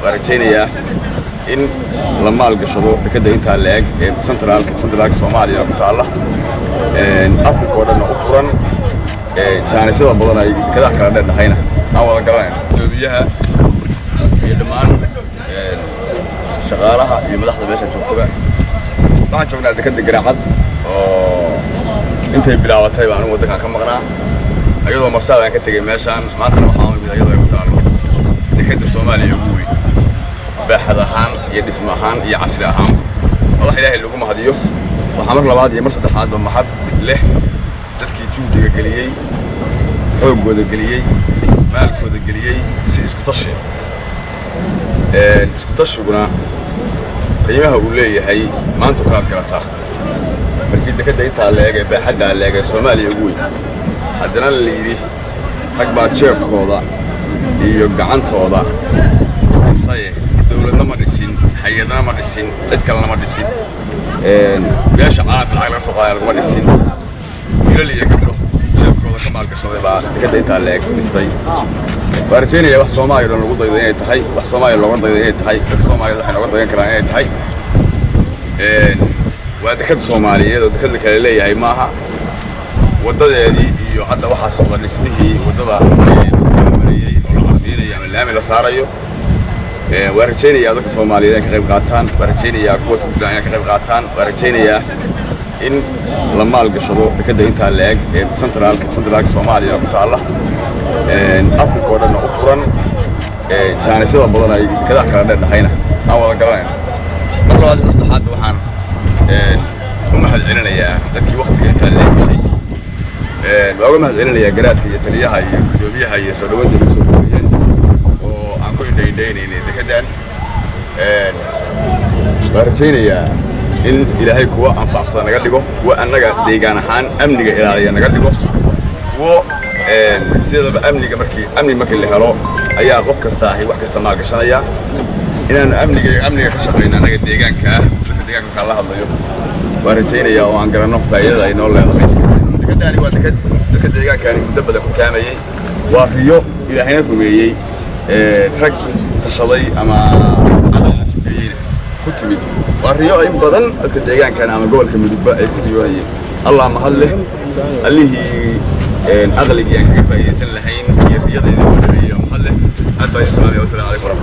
Waan rajaynayaa in la maalgashado dekedda intaa la-eg ee centraalka Soomaaliya ku taalla, Africa oo dhanna u furan, jaanisyada badan ay dekedaha kala dheerdhahayna aan wada garanayno. Gudoomiyaha iyo dhammaan shaqaalaha iyo madaxda meesha joogtaba, waxaan joognaa dekedda Garaacad oo intay bilaabatay baan anigu waddankan ka maqnaa, ayadoo marsaadaan ka tegey meeshaan. Maantana waxaa imid ayadoo ay ku taallo dekedda Soomaaliya ugu weyn baaxad ahaan iyo dhismo ahaan iyo casri ahaan. Wax Ilaahay lagu mahadiyo. Waxaa mar labaad iyo mar saddexaadba mahad leh dadkii juhdiga geliyey, xooggooda geliyey, maalkooda geliyey si isku tashi. Isku tashiguna qiimaha uu leeyahay maanta kalaad garataa markii dekedda intaa la-eg ee baaxaddaa la-eg ee Soomaaliya ugu weyn haddana la yidhi rag baa jeebkooda iyo gacantooda dhisaye. Dawladna ma dhisin, hay-adna ma dhisin, cid kalena ma dhisin, beesha caalamka lacag laga soo qaadaya laguma dhisin. Wiilal iyo gabdho jeebkooda ka maalgashaday baa dekedda intaa la-eg dhistay. Waan rajaynayaa wax Soomaaliya dhan lagu daydo inay tahay, wax Soomaaliya looga daydo inay tahay, dadka Soomaaliyed waxay nooga dayan karaan inay tahay. Waa deked Soomaaliyeed oo deked la kale leeyahay maaha. Waddadeedii iyo hadda waxaa socda dhismihii waddada la mariyey oo la casriyinayo ama laami la saarayo. Waan rajaynayaa dadka Soomaaliyeed inay ka qayb qaataan. Waan rajaynayaa kuwa Puntland inay ka qayb qaataan. Waan rajaynayaa in la maalgashado dekedda intaa la-eg ee centraalka Soomaaliya ku taalla, Africa oo dhanna u furan, jaanisyada badan ay dekedaha kala dheerdhahayna aan wada garanayno. Mar labaad iyo mar saddexaadba waxaan u mahad celinayaa dadkii waktiga intaa la gashay. Waa uga mahad celinayaa garaadka iyo taliyaha iyo guddoomiyaha iyo soo dhaweynta lagu soo dhaweeyeen oo aan ku indhaindhaynaynay dekeddan. Waan rajaynayaa in Ilaahay kuwa anfacsada naga dhigo, kuwa annaga deegaan ahaan amniga ilaaliya naga dhigo, kuwo sideedaba amniga markii amni markii la helo ayaa qof kasta ahi wax kasta maalgashanaya. Inaanu amniga ka shaqayno annaga deegaanka ah, dadka deegaanka markaan la hadlayo, waan rajaynayaa oo aan garanno faa'iidada ay noo leedahay. Dekeddaani waa deked dadka deegaankaani muddo badan ku taamayey. Waa riyo Ilaahayna rumeeyey, rag tashaday ama caqli la sugeeyeyna ku timid. Waa riyo in badan dadka deegaankan ama gobolka Mudugba ay ku riyoonayeen. Allah mahad leh, allihii aqligii aan kaga faa'iidaysan lahayn iyo riyadeedii oo dhameeyey mahad leh. Aad baan islaamaya. Wasalaamu calaykum.